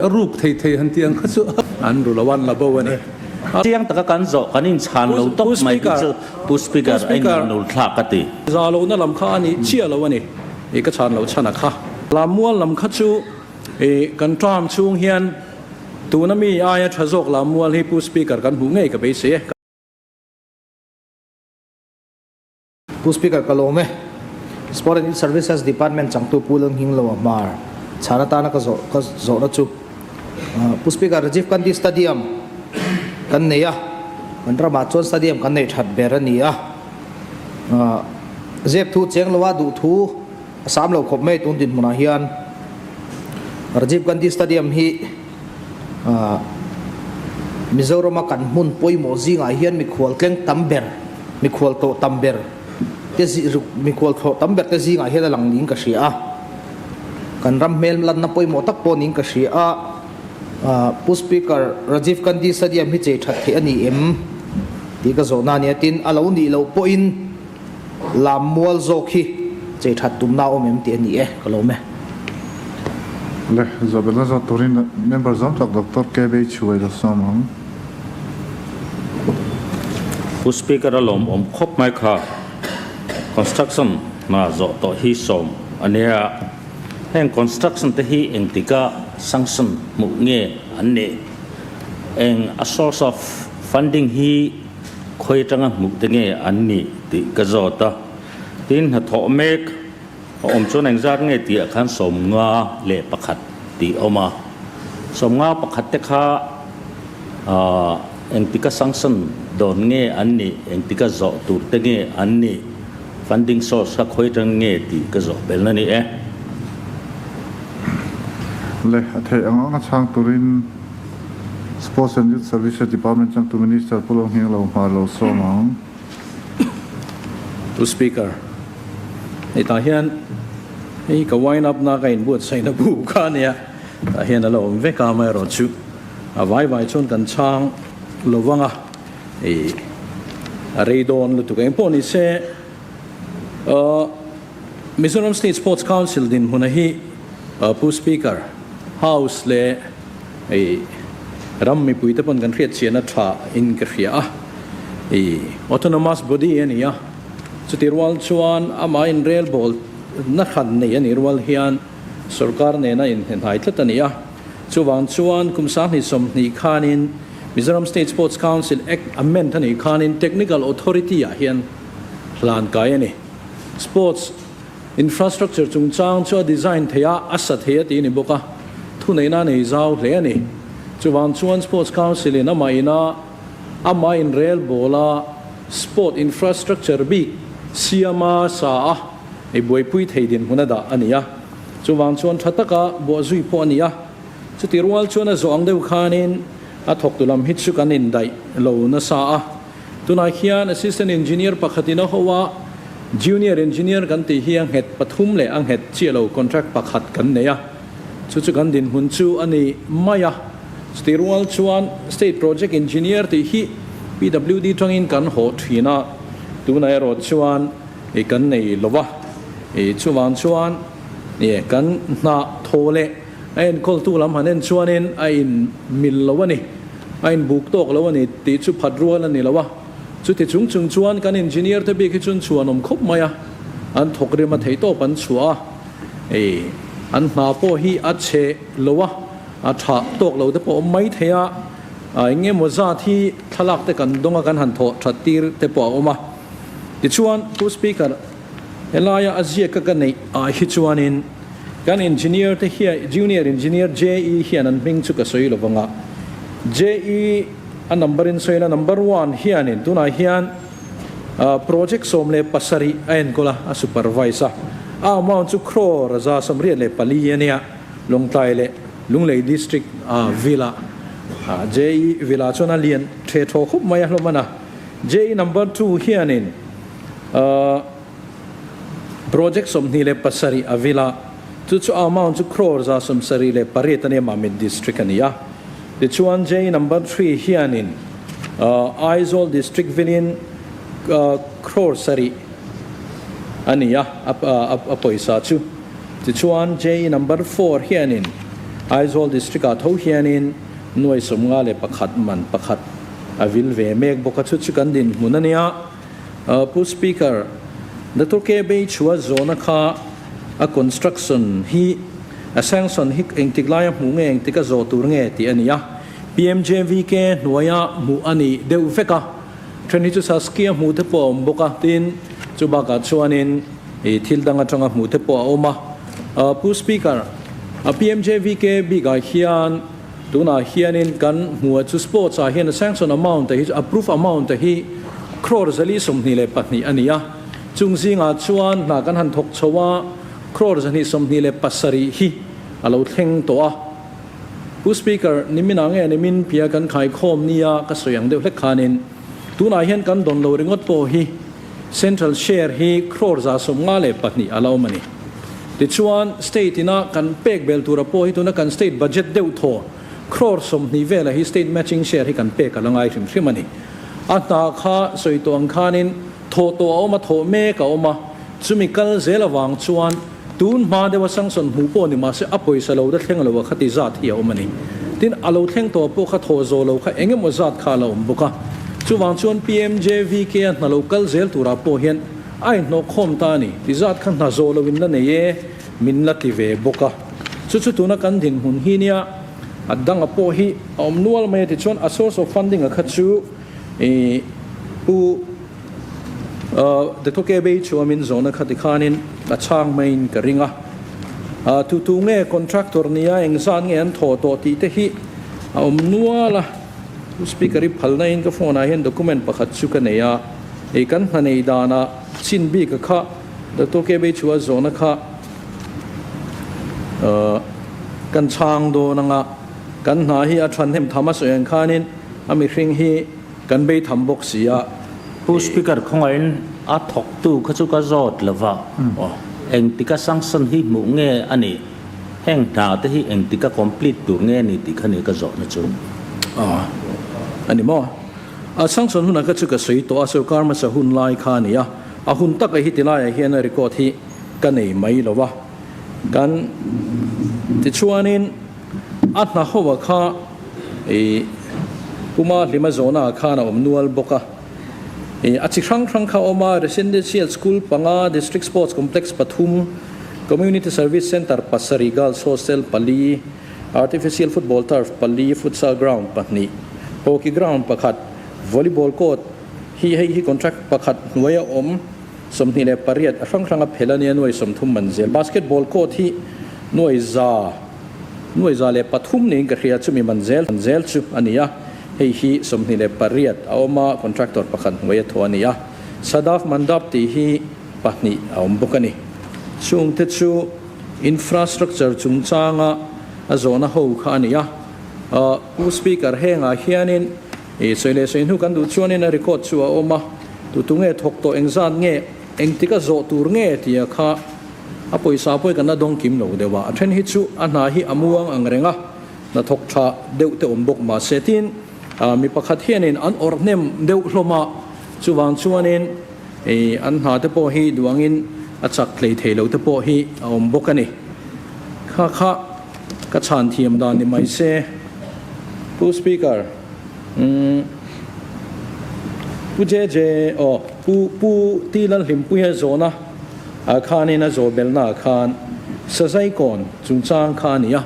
A ruk thei thei han tih ang kha chu an ru lo a, an la bo a ni. Chiang taka kan zawh kan inchhan lo tawp mai hi chu Pu Speaker a inhnul thlak ka ti. Za lohna lam kha a nih chiah lo a ni i ka chhan loh chhan a kha. Lammual lam kha chu i kan term chhung hian tuna mi aia tha zawk lammual hi Pu Speaker kan hmuh ngei ka beisei e. Pu Speaker ka lawm e. Sport and Youth Services Department changtu Pu Lalnghinglo a hmar chhan atana ka zawh ka zawhna chu Pu Speaker Rajiv Gandhi Stadium kan nei a, kan ramah chuan stadium kan neih that ber a ni a. Zep thu cheng loa duh thu a sam lo khawp mai tun dinhmunah hian Rajiv Gandhi Stadium hi Mizorama kan hmun pawimawh zingah hian mikhual tleng tam ber, mikhual tawh tam ber te mikhual thlawh tam ber te zingah hian a lang niin ka hria a. Kan ram hmel lanna pawimawh tak pawh niin ka hria a. Pu Speaker, Rajiv Gandhi Stadium hi chei that theih a ni em tih ka zawhna a nia. Tin, a lo nih loh pawhin Lam mual zawk hi chei that tumna a awm em tih a ni e, ka lawm e. Le, Zawhbelna zawt turin member zawm tak Doctor KB Chhuai lo sawm ang. Pu Speaker a lawm awm khawp mai kha. Construction hna zawh tawh hi sawm a nia. Heng construction te hi engtika sanction hmuh nge an nih? Eng a source of funding hi Khawi atanga hmuh te nge an nih tih ka zawt a, tin hnathawh mek a awm chuan engzat nge tih ah khan 51 tih a awm a, 51 te kha aah engtika sanction dawn nge an nih, engtika zawh tur te nge an nih, funding source kha khawi atang nge tih ka zawh belh na ni e. Le, a theih ang ang a chhang turin. Sports and Youth Services Department changtu Minister Pu Lo Nghing Lo hma lo sawm ang. Pu Speaker, hei tah hian hei ka wind up na ka inbuatsaihna bu kha a nia, tah hian a la awm vek a, amaherawhchu a vai vai chuan kan chhang lo vang a, hei a rei dawn lutuk a, engpawh ni se Mizoram State Sports Council dinhmuna hi Pu Speaker, House leh Hei ram mipui te pawn kan hriat chian a tha in ka hria a, hei autonomous body a ni a, chuti rual chuan amah in relbawl na hran nei a nih rual hian sorkar nena inhnehnai tlat a ni a, chuvang chuan kum 2020 khanin Mizoram State Sports Council Act amend a nih khanin Technical Authority ah hian hlan kai a ni. Sports. Infrastructure chungchang chu a design thei a, a sa thei a tih a ni bawk a, thuneihna a nei zau hle a ni. Chuvang chuan Sports Council in amah ina amah inrelbawl a sport infrastructure bik siama sa a ei buaipui thei dinhmun a dah a ni a. Chuvang chuan tha taka buahzui pawh a ni a. Chuti rual chuan a zawh ang deuh khanin a thawktu lam hi chu kan indaih lo nasa a. Tunah hian Assistant Engineer pakhatin a ho a, Junior Engineer kan tih hi a nghet pathum leh a nghet chiah lo contract pakhat kan nei a, chu chu kan dinhmun chu a ni mai a. Chutih rual chuan State Project Engineer tih hi PWD tangin kan hawh thin a, tunah erawh chuan kan nei lo va, chuvang chuan kan hna thaw leh A enkawltu lam han en chuanin a in mil lo a ni, a in buk tawk lo a ni tih chu phat rual a ni lo a. Chuti chung chung chuan kan engineer te bik hi chun chhuan awm khawp mai a, an thawk rim a theih tawp an chhuah a, ei an hna pawh hi a chhe lo a, a tha tawk lo te pawh a awm mai thei a, eng emaw zat hi thlalak te kan dawng a kan han thawh that tir te pawh a awm a. Tichuan Pu Speaker, helaia a ziak ka ka neih ah hi chuanin, Kan engineer te hian junior engineer JE hian an hming chu ka sawi lo vang a, JE a number in sawi ila number one hianin tunah hian project 17 a enkawl a, a supervise a, a amount chu crore 184 a nia, Lawngtlai leh Lunglei district villa JE villa chuan a lian the thaw khawp mai a hlawm a na. JE number two hianin Project 27 a vil a, chu chu a amount chu crore 78 a nia Mamit District a ni a. Tichuan J number three hianin Aizawl District vilin crore 7 a ni a, a pawisa chu. Tichuan J number four hianin. Aizawl District ah tho hianin nuai 51 man pakhat a vil ve mek bawk a, chu chu kan dinhmun a nia. Pu Speaker, Doctor K. Beichhua zawhna kha a construction hi a sanction hi engtik laia hmuh nge engtik a zawh tur nge tih a ni a, PMJVK hnuaia hmuh a ni deuh vek a, then hi chu Saskia hmuh te pawh a awm bawk a, tin chu bakah chuanin ih thil dang atanga hmuh te pawh a awm a. Pu Speaker, PMJVK bikah hian tunah hianin kan hmuh a chu sports ah hian a sanction amount te hi chu approve amount te hi crore 422 a ni a, chung zingah chuan hna kan han thawk chho a, crore 127 hi a lo thleng tawh a. Pu Speaker, niminah nge nimin pia kan khaikhawm nia ka sawi ang deuh hlek khanin tunah hian kan dawn lo ringawt pawh hi Central share hi crore 152 a la awm a ni. Tichuan, state ina kan pek bel tura pawh hi tuna kan state budget deuh thaw crore 20 vela hi state matching share hi kan pek a la ngai hrim hrim a ni. A hna kha sawi tawh ang khanin thawh tawh a awm a, thawh mek a awm a, chumi kal zel avang chuan tun hma deuha sanction hmuh pawh ni mahse a pawisa lo la thleng lo a khati zat hi a awm a ni. Tin, a lo thleng tawh pawh kha thawh zawh lo kha eng emaw zat kha a la awm bawk a. Chuvang chuan PMJVK a hna lo kal zel turah pawh hian a inhnawh khawm ta a ni. Ti zat kha hna zawh lo in la nei e, min la ti ve bawk a. Chu chu tuna kan dinhmun hi nia a danga pawh hi a awm nual mai a. Tichuan a source of funding a kha chu ih Pu Dethoke Bei chu a min zawhna kha tikhanin a chhang maiin ka ring a. Tu tu nge contractor nia engzat nge an thawh tawh tih te hi a awm nual a. Pu Speaker i phalna in ka phone ah hian document pakhat chu ka nei a, ei kan hna nei danah chin bik a kha Doctor K Beichhua zawhna kha kan chhang dawn anga kan hna hi a than hnem tham a sawi ang khanin a mihring hi kan bei tham bawk si a. Pu Speaker khawngaihin a thawktu kha chu ka zawt lova, engtika sanction hi hmuh nge a nih? Heng hna te hi engtika complete tur nge ni tih kha ni ka zawhna chu. Aw a ni maw? A sanction hunah kha chu ka sawi tawh a, sorkar hmasa hun lai kha a ni a, a hun taka hi tilaiah hian a record hi ka nei mai lo a, kan tichuanin a hna ho a kha ih Puma Hlima zawhna ah khan a awm nual bawk a, ih a chi hrang hrang kha a awm a, Residential School panga, District Sports Complex pathum, Community Service Centre pasarih, Girls Hostel pali, Artificial Football Turf pali, Futsal Ground pahnih, Hockey Ground pakhat, Volleyball Court hi hei hi contract pakhat hnuaia awm 28 a hrang hranga phel a nia nuai 30 man zel. Basketball Court hi nuai za nuai 103 niin ka hria chumi man zel man zel chu a ni a, hei hi 28 a awm a, contractor pakhat hnuaia thaw a ni a. Sadaf Mandap tih hi pahnih a awm bawk a ni. Chungte chu infrastructure chungchanga a zawhna ho kha a ni a. Pu Speaker, hengah hianin sawi leh sawi hnu kan duh chuanin a record chu a awm a, tu tu nge thawk tawh engzat nge, engtik a zawh tur nge tia kha a pawisa pawh hi kan la dawng kim lo deuh a. A then hi chu a hna hi a muang ang reng a, hnathawk tha deuh te awm bawk mahse tin mi pakhat hianin an awrh hnem deuh hlawm a, chuvang chuanin Hei an hna te pawh hi duangin a chak tlei thei lo te pawh hi a awm bawk a ni. Kha kha ka chhan thiam dan ni mai se. Pu Speaker, umm Pu JJ aw Pu Pu T Lalhlimpuia zawhna ah khanin a zawh belna ah khan Sazaikawn chungchang kha a ni a.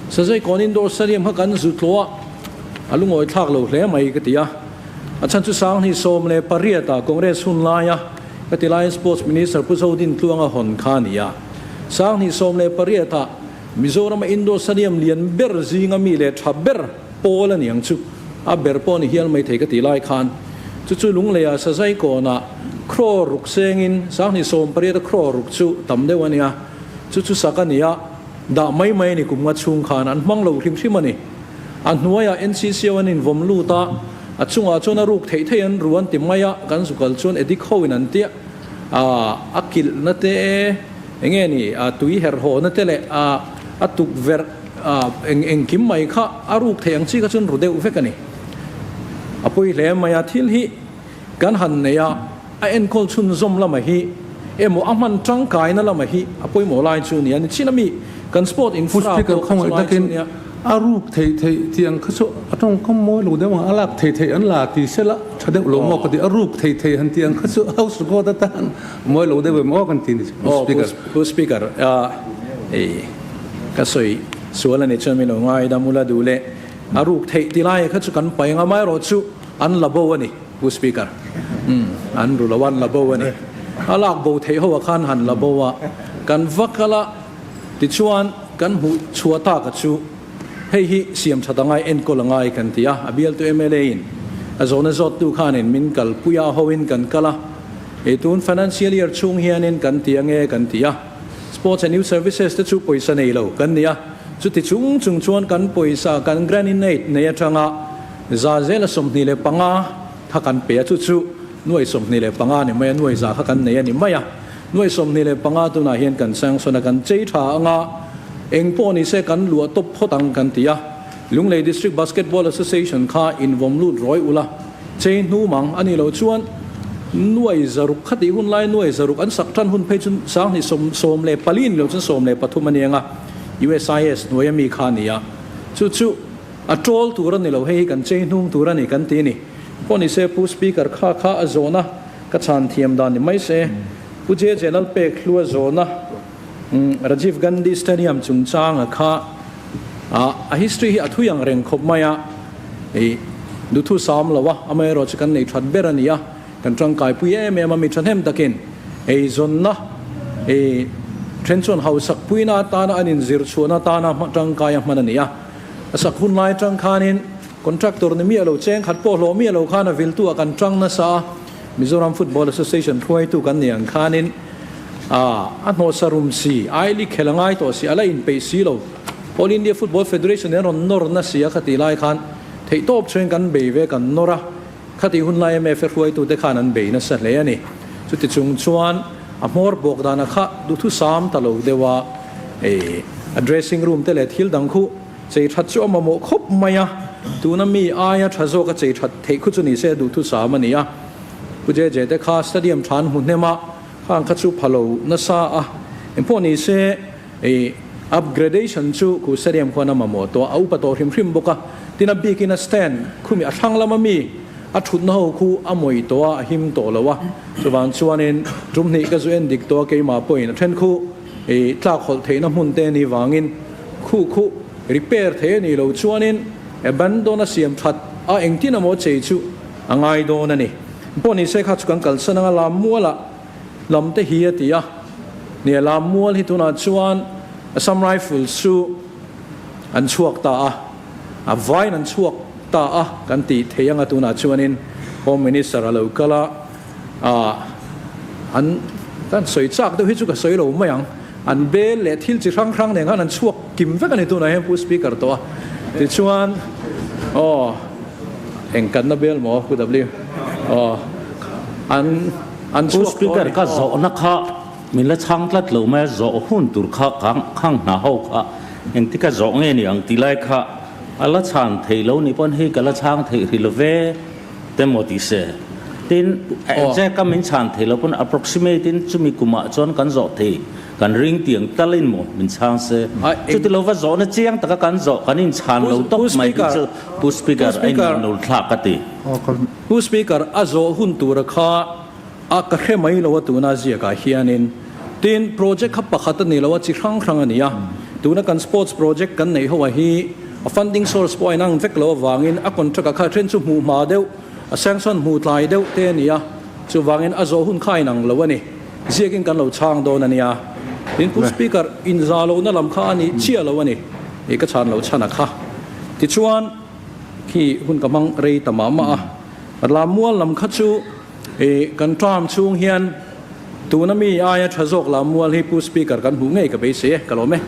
Sazaikawn indoor stadium kha kan zu tlawh a, a lungawi thlak lo hle mai ka ti a. A chhan chu 2018 ah Congress hun laia ka ti laiin Sports Minister Pu Zodin Tluanga hawn kha a ni a. 2018 ah Mizorama indoor stadium lian ber zinga mi leh tha ber pawl a ni ang chu. A ber pawh a ni hial mai thei ka ti lai khan chu chu Lungleia Sazai kawnah crore ruk sengin 2018 a crore ruk chu tam deuh a nia. Chu chu sak a ni a, dah mai mai a ni kum nga chhung khan an hmang lo hrim hrim a ni. A hnuaiah NCC ho an invawm lut a, a chungah chuan a ruk theih theih an ru an ti mai a, kan zukal chuan Edik ho in an tia a, a kilhna te eng nge ni, a tui herh hawhna te leh a a tukverh a eng engkim mai kha a ruk theih ang chi kha chuan ru deuh vek a ni. A pawi hle mai a, thil hi kan han nei a, a enkawl chhunzawm lamah hi emaw a hman tangkaina lamah hi a pawimawh lai chu a ni a, ni chin a mi. Kan sport Pu infra Speaker pawh kha khawngaih chulai chu takin nia. a ruk theih theih tih ang kha chu a tawngkam mawi lo deuh ang, a lak theih theih an la ti sela tha deuh lo maw ka ti, a ruk theih theih han tih ang kha chu House record atan mawi lo deuh em aw kan ti ni Pu Speaker. Pu Speaker, i ka sawi sual a nih chuan min lo ngaidam ula duh leh a ruk theih ti lai kha chu kan pai ang amaherawhchu an la bo a ni Pu Speaker. Umm an ru lo a an la bo a ni. A lak bo theih ho ah khan han la bo a, kan va kal a tichuan kan hmuh chhuah tak a chu hei hi siam that a ngai enkawl a ngai kan ti a, a bialtu mla in a zawhna zawttu khanin min kalpui a ho in kan kal a, ei tun financial year chhung hianin kan ti ange kan ti a, Sports and Youth Services te chu pawisa nei lo kan ni a, chuti chung chung chuan kan pawisa kan grant in aid nei atanga za zela 25 kha kan pe a, chu chu nuai 25 ni mai a, nuai za kha kan nei a ni mai a, nuai 25 tunah hian kan sanction a, kan chei tha anga eng pawh ni se kan luah tawp phawt ang kan ti a, Lunglei District Basketball Association kha invawm lut rawi ula, chei hnu mang a nih loh chuan nuai zaruk khatih hun lai nuai zaruk an sak tan hun phei chu sanghnih sawm 14 ni loh chuan 13 a ni ang a, USIS hnuaia mi kha a ni a, chu chu a tawl tur a ni lo, hei hi kan chei hnung tur a ni kan ti a ni. Pawh ni se Pu Speaker kha kha a zawhna ka chhan thiam dan ni mai se, Pu JJ Lalpekhlua zawhna Rajiv Gandhi Stadium chungchanga kha a history hi a thui ang reng khawp mai a, ih duthu sam lo a, amaherawh chu kan nei that ber a ni a, kan tangkaipui em em a, mi thahnem takin eizawnna ih then chuan hausak puina atana an inzir chhuahna atana tangkai a hman a ni a, a sak hun lai atang khanin contractor ni miah lo cheng khat pawh hlawh miah lo khan a viltu ah kan tang nasa a, Mizoram Football Association hruaitu kan ni ang khanin a hnawhsa rum si, I League khel a ngai tawh si, a la inpeih si lo. All India Football Federation in an rawn nawr na si a khatih lai khan theihtawp chhuain kan bei ve kan nawr a, khatih hun lai MFA hruaitute khan an bei nasa hle a ni. Chuti chung chuan a hmawr bawk dana kha duhthusam ta lo deuh a, a dressing room te leh thil dang khu chei that chu a mamawh khawp mai a, tuna mi aia tha zawk a chei that theih khu chu ni se duhthusam a ni a. Pu JJ te kha stadium tha an hmu hnem a, khang kha chu pha lo nasa a, engpawh ni se i upgradation chu khu stadium khuan a mamawh tawh a, a upa tawh hrim hrim bawk a, tin a bikin a stand khumi a hrang lama mi a thutna ho khu a mawi tawh a, a him tawh lo a, chuvang chuanin tum hnih ka zu en dik tawh a keimah pawhin a then khu i tlak hawlh theihna hmun te ni vangin khu khu repair thei a nih loh chuanin abandon a siam that a engtin emaw chei chu A ngai dawn a ni. Pawh ni se kha chu kan kalsan anga lam mualah lam te hi a ti a. Nia lam mual hi tunah chuan Assam Rifles chu an chhuak ta a, a vaiin an chhuak ta a kan tih thei anga tunah chuanin Home Minister a lo kal a, ah an kan sawi chak deuh hi chu ka sawi lo mai ang. An bel leh thil chi hrang hrang nen khan an chhuak kim vek a ni tunah hian Pu Speaker tawh a. Tichuan aw eng kanna bel maw Pu W aw an an Pu chhuak tawh a Speaker ni ka aw. zawhna kha min la chhang tlat lo mai a, zawh hun tur kha khang hna ho kha engtika zawh nge ni ang tih lai kha a la chhan thei lo nih pawn hei ka la chhang theih hrih lo ve. Te maw ti se. Tin, exact a min chhan thei lo pawn approximate in chumi kumah chuan kan zawh thei, kan ring tiang tal in maw min chhang se. Chuti lova zawhna chiang taka kan zawh kan in chhan lo tawp mai hi chu Pu Speaker a inhmuhnul thlak ka ti. Pu Speaker, a zawh hun tura kha a ka hre mai lo a tuna ziakah hianin. Tin, project kha pakhat a ni lo a, chi hrang hrang a ni a. Tuna kan sports project kan neih ho ah hi a funding source pawh a inang vek lo avangin a contract ah kha then chu hmuh hma deuh, a sanction hmuh tlai deuh te a ni a. Chuvangin a zawh hun kha a inang lo a ni. Ziakin kan lo chhang dawn a nia. Tin, Pu Speaker, inzah lohna lam kha a nih chiah lo a ni. Ih ka chhan lo chhan a kha. Tichuan, khi hun ka hmang rei ta mah mah a. Lammual lam kha chu Ih, kan term chhung hian tuna mi aia tha zawk lam mual hi Pu Speaker kan hmuh ngei ka beisei e, ka lawm e.